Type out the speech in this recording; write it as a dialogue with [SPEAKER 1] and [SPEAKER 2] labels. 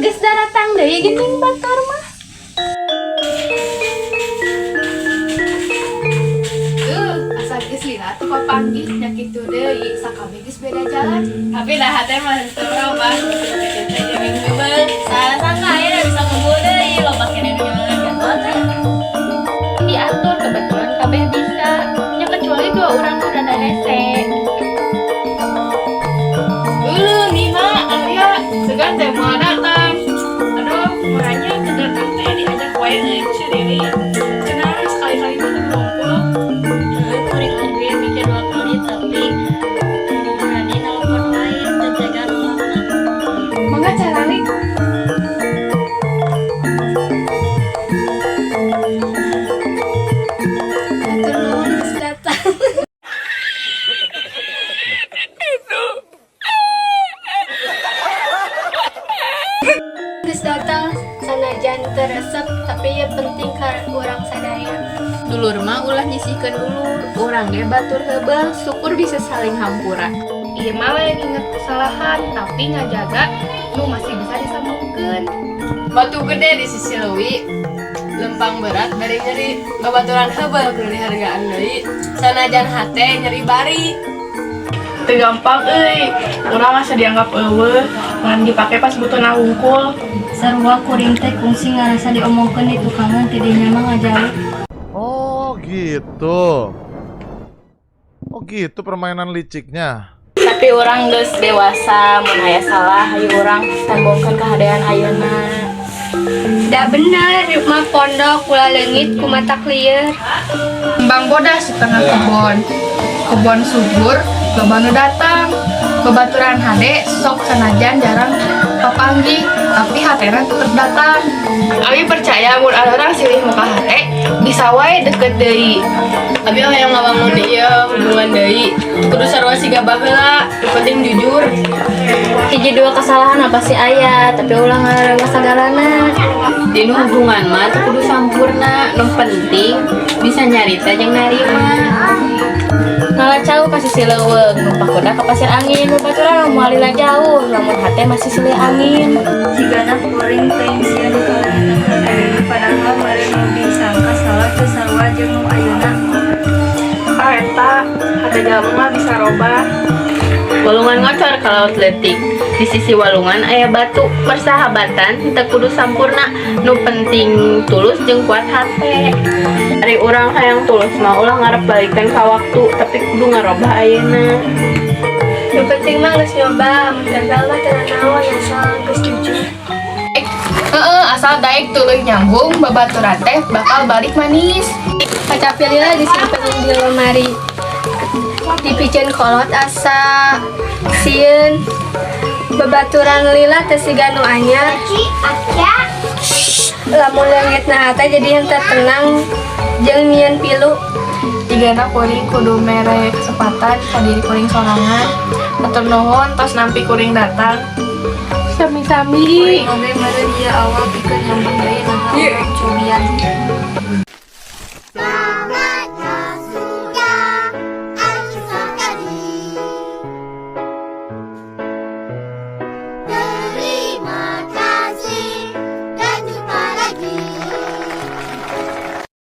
[SPEAKER 1] Geus daratang deui geuning batur mah.
[SPEAKER 2] Asa geus lila teu papanggih nya kitu deui, sakabeh geus beda jalan.
[SPEAKER 3] Tapi dah hate mah teu robah. Teh jeung geubeuh.
[SPEAKER 4] Salah sangka aya bisa ngumpul deui, loba keneh nu nyawa jadwal teh.
[SPEAKER 1] Diatur kebetulan kabeh bisa. Nya kecuali dua orang nu rada hese.
[SPEAKER 3] Ulu Nina, Alia, segan teh moal datang. Aduh, murahnya datang teh diajak wae euy ku si Riri. Cenah sekali-kali mah teu ngumpul.
[SPEAKER 4] Heuh, kuring oge mikir dua kali, tapi berani nelpon wae teu tega nolakna.
[SPEAKER 2] Mangga caralik.
[SPEAKER 5] Hatur nuhun geus datang. Geus datang sanajan teu resep, tapi ieu penting ka urang sadaya.
[SPEAKER 1] Dulur mah ulah nyisihkeun dulur, urang ge batur heubeul, syukur bisa saling hampura.
[SPEAKER 2] Ieu mah lain inget kesalahan, tapi ngajaga nu masih bisa disambungkeun.
[SPEAKER 3] Batu gede di sisi leuwi, lempang berat bari nyeri, babaturan heubeul kudu dihargaan deui. Sanajan hate nyeri bari.
[SPEAKER 6] Teu gampang euy, urang asa dianggap euweuh, ngan dipake pas butuhna hungkul.
[SPEAKER 5] Sarua kuring teh kungsi ngarasa diomongkeun di tukangan, tidinya mah ngajauh.
[SPEAKER 7] Oh gitu. Oh gitu permainan liciknya.
[SPEAKER 4] Tapi urang geus dewasa, mun aya salah hayu urang tembongkeun kahadean ayeuna.
[SPEAKER 5] Da bener, mah pondok ulah leungit ku mata lieur.
[SPEAKER 2] Kembang bodas di tengah kebon. Kebon subur, loba nu datang. Babaturan hade sok sanajan jarang papanggih, tapi hatena tetep datang.
[SPEAKER 6] Abi percaya mun orang silih muka hate, bisa wae deket deui.
[SPEAKER 3] Abi hayang ngabangun ieu hubungan deui. Kudu sarua siga baheula, nu penting jujur.
[SPEAKER 4] Hiji dua kesalahan apa sih aya, tapi ulah ngarewas sagalana.
[SPEAKER 1] Dinu hubungan mah teu kudu sampurna, nu penting bisa nyarita jeung narima.
[SPEAKER 4] Ngala cau ka sisi leuweung, numpak kuda ka pasir angin, babaturan moal lila jauh, lamun hate masih silih angin.
[SPEAKER 5] Cigana kuring teuing sieun kalengitan harga diri, padahal meureun nu disangka salah teu sarua jeung nu ayeuna.
[SPEAKER 6] Ah eta, hate jalma mah bisa robah.
[SPEAKER 1] Walungan ngocor ka laut leutik. Di sisi walungan aya batu. Persahabatan teu kudu sampurna, nu penting tulus jeung kuat hate. Ari urang hayang tulus mah ulah ngarep balikan ka waktu, tapi kudu ngarobah ayeuna.
[SPEAKER 5] Nu penting mah geus nyoba, mun gagal mah teu nanaon asal geus jujur.
[SPEAKER 2] Heeh, asal daek tuluy nyambung, babaturan teh bakal balik manis.
[SPEAKER 5] Kacapi lila disimpen di lemari. Dipikeun kolot asa sieun. Babaturan lila teh siga nu anyar. Lamun leungitna hate jadi henteu tenang jeung nyieun pilu.
[SPEAKER 6] Jigana kuring kudu mere kesempatan ka diri kuring sorangan. Hatur nuhun tos nampi kuring datang.
[SPEAKER 2] Sami-sami.
[SPEAKER 5] Kuring oge meureun ieu awal pikeun nyambung deui, naha urang cobian.